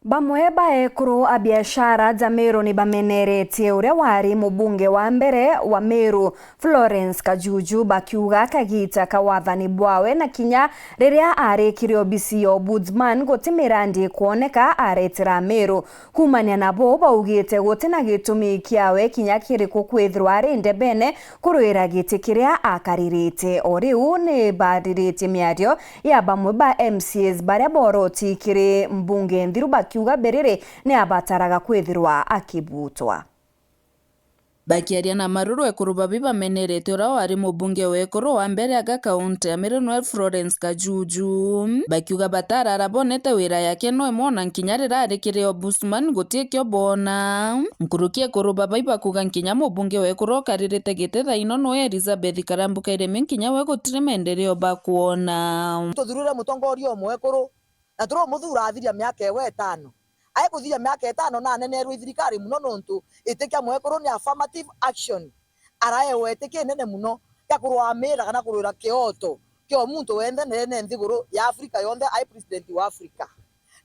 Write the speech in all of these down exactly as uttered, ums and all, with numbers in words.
Bamwe ba ekuru a biashara ja Meru ni bameneretie uria wari mubunge wa mbere wa Meru, Florence Kajuju, bakiuga kagiita ka wathani bwawe na kinya riria arikire obisi ya Ombudsman guti mirandi ikwoneka aretera Meru. Kuumania nabo, baugite guti na gitumi kiawe kinya kiriku kwithirwa ari ndebene kurwira giti kiria akaririte. O riu ni bariritie miario ya bamwe ba M C As baria boroti kiri mbunge nthiru, bakiuga Biriri ni abataraga kwithirwa akibutwa. Bakiaria na Maruru, ekuru babi bamenerete uria wari mubunge wa ekuru wa mbere aga kaunti ya Meru, noe Florence Kajuju, bakiuga batarara bonete wira yake no imwe, ona nkinya riria ari kiri Ombudsman guti ikio boona. Nkuruki ekuru babai bakuga nkinya mubunge wa ekuru ukaririte giti thaino noe Elizabeth Karambu Kairemia, nkinya we gutiri maendeleo bakwona. Tuthurire mutongoria umwe ekuru, na turumuthuura athiria miaka ewe itano. Aikuthiria miaka itano na anenerwe i thirikari mono, nontu iti kia mwekuru ni affirmative action. Araewa iti kinene mono kia kurwamira kana kurwira kioto kia muntu wenthe nene nthiguru ya Africa yonthe, ai president wa Africa.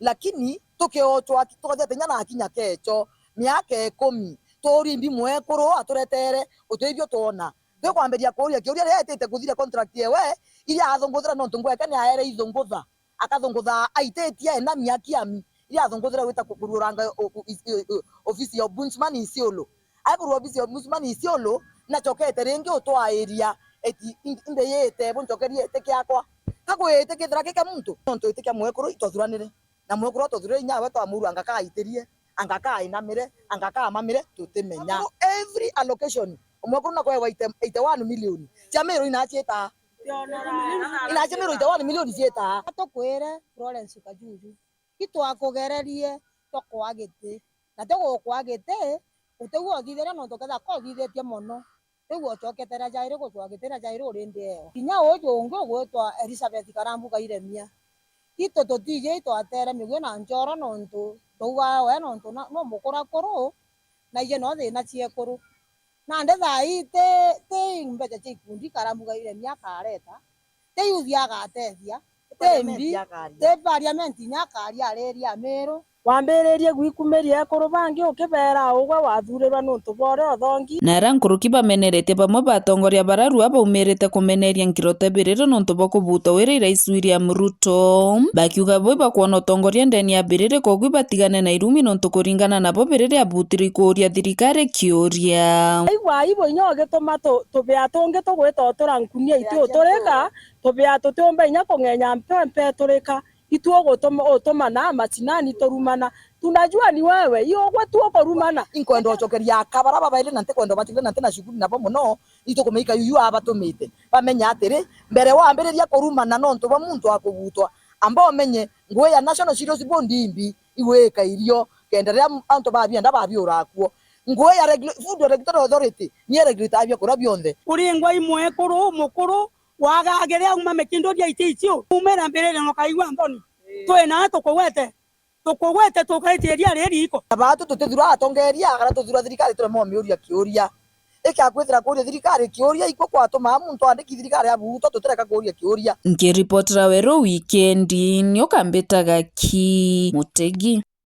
Lakini tukiotwa, tukathia tinya na kinya kecho miaka ikumi, turimbi mwekuru aturetere utethio twona. Twikwambiria kuuria kiuria riria etite kuthiria contract ewe iria athunguthira, nontu ngweke ni aere ithungutha. Akathungutha aititie ena miaki ami iria athunguthire gwita ku-, kururanga o-, o-, is-, o-, o-, ofisi ya Ombudsman Isiolo. Aikurwa ofisi ya Ombudsman Isiolo, nachokete ringi utwairia eti in-, imbe yite bunchokerie iti kiakwa. Ka kwitikia kithira ki kia muntu, nontu iti kia mwekuru itwathuranire. Na mwekuru atwathuranire inya we twamurua anga ka aitirie, anga ka ainamire, anga ka amamire, tutimenya. Mwekuru every allocation, mwekuru nakwewa eighty, eighty-one million. Cia Meru inachiita. Inachimirwe eighty-one million ciita. Tukwire Florence Kajuju, itwakugererie tukwa giti, na tugukwa giti, utigua uthithirie nontu kethira ka uthithitie mono, riu ucokete na jairi gucwa giti na jairi urindi eo. Kinya uju ungi ugwitwa Elizabeth Karambu Kairemia, itu tutiji itwatere migui na njoro nontu twaugaga we nontu na, no mukurakuru, na ije no thina ciekuru. Nandi thaa ii ti, ti mbeca cia ikundi Karambu Kairemia akareta, ti youth agatethia, ti M P, ti parliament inya akaria ariria Amiru. Wambiririe gwikumiria ekuru bangi ukibeera ugwe wathurirwa nontu bwa uria uthongi. Na aria nkuruki bameneretie bamwe ba atongoria bararua baumirite kumeneria Nkirote Biriri nontu bwa kubutwa wira i Rais William Ruto, bakiuga bo ibakwona utongoria ndene ya Biriri, koguo ibatigane na irumi nontu kuringana nabo Biriri abutire ikuuria thirikari kiuria. Aigua aibu inya ugituma tu-, tubia tungi tugwita utura nkunia itu uturika, tubia tutiumba inya kung'enya mpe, mpe turika. Itu ugutuma, utumana macinani turumana. Tunajua ni wewe, iyo ugwe tu ukurumana. Inkwenda ucokeria aka bara babairi na ntikwenda ubatigire na ntina shughuli nabo mono, itukumeika yuyu abatumite. Bamenye atiri, mbere wambiriria kurumana nontu bwa muntu akubutwa, amba umenye ngui ya National Cereals Board imbi igwika irio, kenda riria antu babienda babiura akuo. Ngui ya Regula-, Food Regulatory Authority ni iregulataa biakuria bionthe. Kuri ngwa imwe kuru mukuru wagagire auma mikinduria icio icio, umira mbirire na ukaigua nthoni. Twi nawe tukugwete, tukugwete tukaitiria riri iko. Na baatu tutithura atongeria, kana tuthura thirikari turema umiuria kiuria. Ikia kwithira kuuria thirikari kiuria, ikwo kwatumaa muntu andiki thirikari abutwa, tutireka kuuria kiuria. Nkiripotera Weru Wikendi, nioka mbitaga ki Mutegi.